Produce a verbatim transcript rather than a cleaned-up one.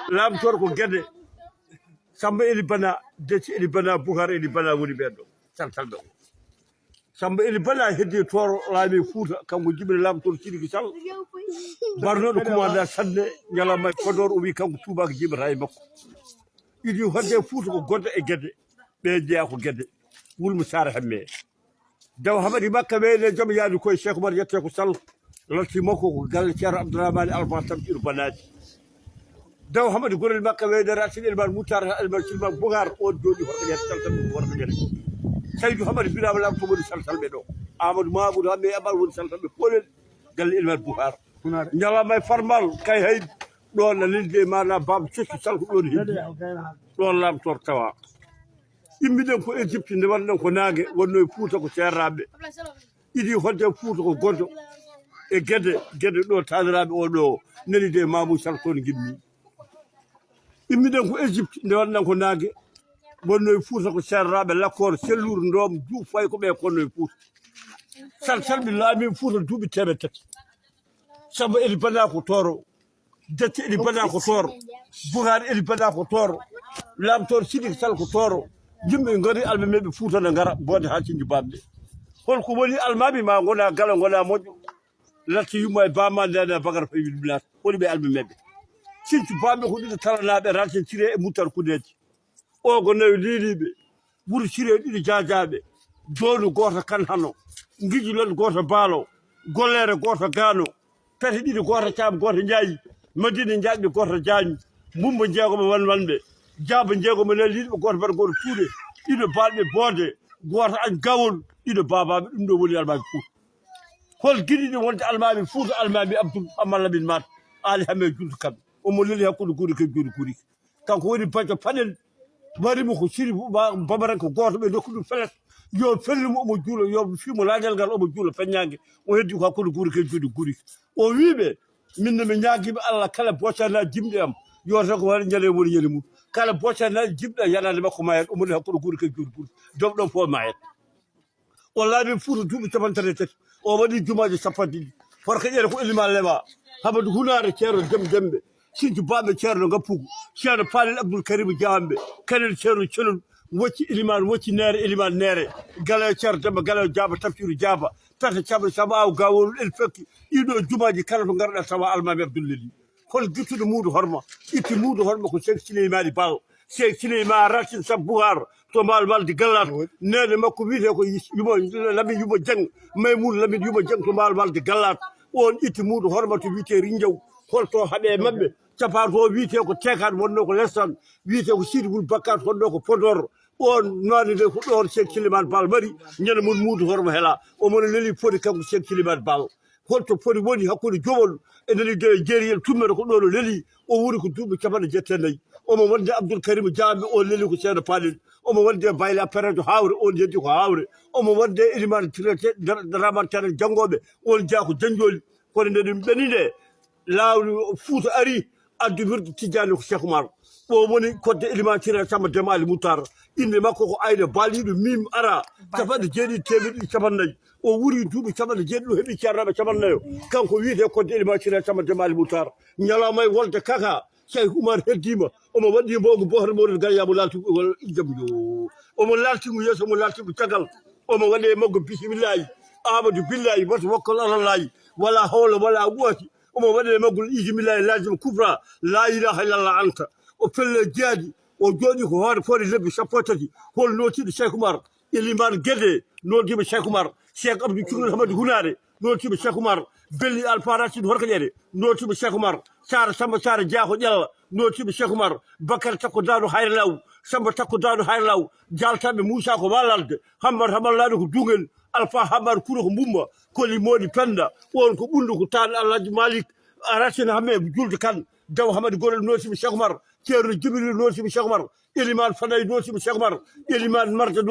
Lamtoor ko Gede. Samba Eli Bana, Deci Eli Bana, Bukar Eli Bana woni ɓen ɗo. Saltal ɗo. Samba Eli Bana heddi Tooro, laami Fuuta, kanko jibini Lamtoor Sidiki Sall. Barnoɗo commandant Sanne, ñalawma e Podor, o wi kanko tuubaako jibata e makko. Idi hodde Fuuta ko Goddo e Gede. Ɓe jeeya ko Gede. Wulmo Saare Hamme. Daw Hamadi Makka weyne joom yaadi koye Cheikh Oumar yette ko Sall. Latti makko ko galle Ceerno Abdourahmane Alpha Tamsir Banaji. Daw Hamadi Gorel Makka weyne Racine Elmane Moutar Elmane Silma Bogar on jooɗi horɓe ñande saltal ɗum horɓe ñande. Saydu Hamadi Birama Lam to woni saltal ɓe ɗo. Amadou Mamoudou Hamme Amal woni saltal ɓe Polel. Galle Elmane Bogar. Ñalawma e Farmal kay hay ɗon na lelde mana Baba Coccu Sall ko ɗon heddi. Ɗon Lamtoor tawa. Immiɗen ko Égypte nde wonɗen ko naange wonno e Fuuta ko seerraaɓe. Idi hodde Fuuta ko Goddo e Gede, Gede ɗo taaniraaɓe o ɗo nani de Mamoudou Sall toon ngimmi. Immiɗen ko Égypte nde wonɗen ko naange wonno e Fuuta ko seerraaɓe Lakkoor, Selluur, Ndoom, Juuf, fay ko ɓe konno e Fuuta. Sal salmi laami Fuuta duuɓi teemeɗɗe tati. Samba Eli Bana ko Tooro. Dette Eli Bana ko Tooro. Bugaari Eli Bana ko Tooro. Lamtoor Sidik Sal ko Tooro. Yimɓe ngari almameeɓe Fuuta na ngara bonde haa cinji bamɗe. Holko woni almaami ma ngona gala ngona moƴƴo. Latti yumma e bama ndena bagar fay wiɗ bilat. Woni ɓe almameeɓe. Cinji bamɓe ko ɗiɗo talanaaɓe Racine Siré e Moutar Kuneeji. Ogo nawi liiliiɓe. Wuro Siré ɗiɗo jaajaaɓe. Joonu gooto kan hano. Ngiji lon gooto baalo. Golleere gooto gaano. Pete ɗiɗi gooto caam gooto njaayi. Madina njaajɓe gooto jaañi. Mbumba jeegoma wan wanɓe. Jaaba jeegoma na liiɗɓe gooto mbaɗa gooto tuuɗe. Ɗiɗo baalɓe boode. Gooto añ gawol. Ɗiɗo baabaaɓe ɗum ɗo woni almaaɓe Fuuta. Hol giɗiɗo wonde almaami Fuuta almaami Abdul Amma Lamin Maat. Ali Hame Julde Kam. Omo leli hakkunde guuri ke juuɗe guuri. Kanko woni bajjo paɗel. Warimo ko siri bamaranke gooto ɓe dokki ɗum felet. Yo fellumo omo juula yo fiimo laañal ngal omo juula feññaange. O heddi ko hakkunde guuri ke juuɗe guuri. O wiiɓe min no mi ñaagiiɓe Allah kala bocanaa jimɗe am. Yo tan ko waɗa ñande woni ñande mum. Kala bocanaa jimɗe am yanaande makko mayat omo leli hakkunde guuri ke juuɗe guuri. Dow ɗon fof mayat. O laami Fuuta duuɓi capanɗe tati e tati. O waɗi jumaaji sappanɗe ɗiɗi. Farka ƴeere ko Elimaan Lewa. Hamadu Hunaare Ceerno Dem Demɓe. Sintu Baaɓe Ceerno Ngappugu. Ceerno Faalel Abdul Karim Jaamɓe. Kanel Ceerno Celol. Wocci Elimaan Wocci Neere Elimaan Neere. Galayo Ceerno Demba Galayo Jaaba Tafsiru Jaaba. Pete Caɓre Caɓaawo Gawol El Fekki. Ɗiɗo jumaaji kala to ngarɗa tawa Almaami Abdul Leli. Hol gittude muudu horma? Itti muudu horma ko Seek Sileymaani Baal. Seek Sileymaani Racine Sab Buhaar to Mbaal Mbaldi Gallaat. Neene makko wiyetee ko Yuma Lamin Yuma Jeng, Maymuun Lamin Yuma Jeng to Mbaal Mbaldi Gallaat. Oon itti muudu horma to wiyetee Rinjaw. Hol to haɓe e maɓɓe? Capaato o wiyetee ko Teekaat wonnoo ko Lestan, wiyetee ko Siidi Wul Bakkaat wonnoo ko Podor. Oon noone nde ko ɗoon Seek Sileymaani Baal mari ñande mum muudu horma hela. Omo no leli foti kanko Seek Sileymaani Baal. Holto foti woni hakkunde jowol e nani de jeeriyel tummere ko ɗo no leli o wuri ko duuɓi capanɗe jeetati e nayi. Omo wonde Abdoul Karim Diambe o leli ko seeɗa paalel. Omo wonde Bayla Perejo Hawre on yeddi ko Hawre. Omo wonde Elimane Ramane Tenen janngoɓe on jeya ko Janjoli. Kono nde ɗum ɓeni nde lawru Fuuta ari addu wirdu Tijjani ko Cheikh Oumar. O woni kodde Elimane Sira Samba Demali Moutar. Inde makko ko Ayna Baliɗo Mim Ara capanɗe jeeɗiɗi temeɗe ɗiɗi capanɗe nayi. O wuri duuɓi capanɗe jeeɗiɗi o heɓi ceernaɓe capanɗe nayo. Kanko wiyete kodde Elimane Sira Samba Demali Moutar. Ñalawma e wolde kaka Cheikh Oumar heddima omo waɗi mbogu bohre mawɗo gayya mo laalti jam yo omo laalti mo yeeso omo laalti mo caggal. Omo waɗe maggo bisimillahi Amadou billahi wata wakkal alallahi wala hawla wala quwwati. Omo waɗe maggol isimillahi lazim kubra la ilaha illallah anta. O felle jeyaadi o jooɗi ko hoore poore lebbi sappo e tati. Hol nootiiɗo Cheikh Oumar Elimane Guédé nootiima Cheikh Oumar. Cheikh Abdou Cukalel Hamadi Hunaare nootiima Cheikh Oumar. Belli Alpha Racine Horkaƴere nootiima Cheikh Oumar. Sara Samba Sara Jeya ko Ƴalla nootiima Cheikh Oumar. Bakar Takko Daado Hayre Law Samba Takko Daado Hayre Law. Jaltaɓe Moussa ko Walalde Hammar Hammar Laaɗo ko Duungel. Alpha Hammar Kuro ko Mbumba. Koli Moodi Penda on ko Ɓunndu ko Taan Alhaji Malik. Racine Hamme Julde Kan. Daw Hamadi Gorel nootiima Cheikh Oumar. Ceerno Jibril nootiima Cheikh Oumar. Elimane Faday nootiima Cheikh Oumar. Elimane Marde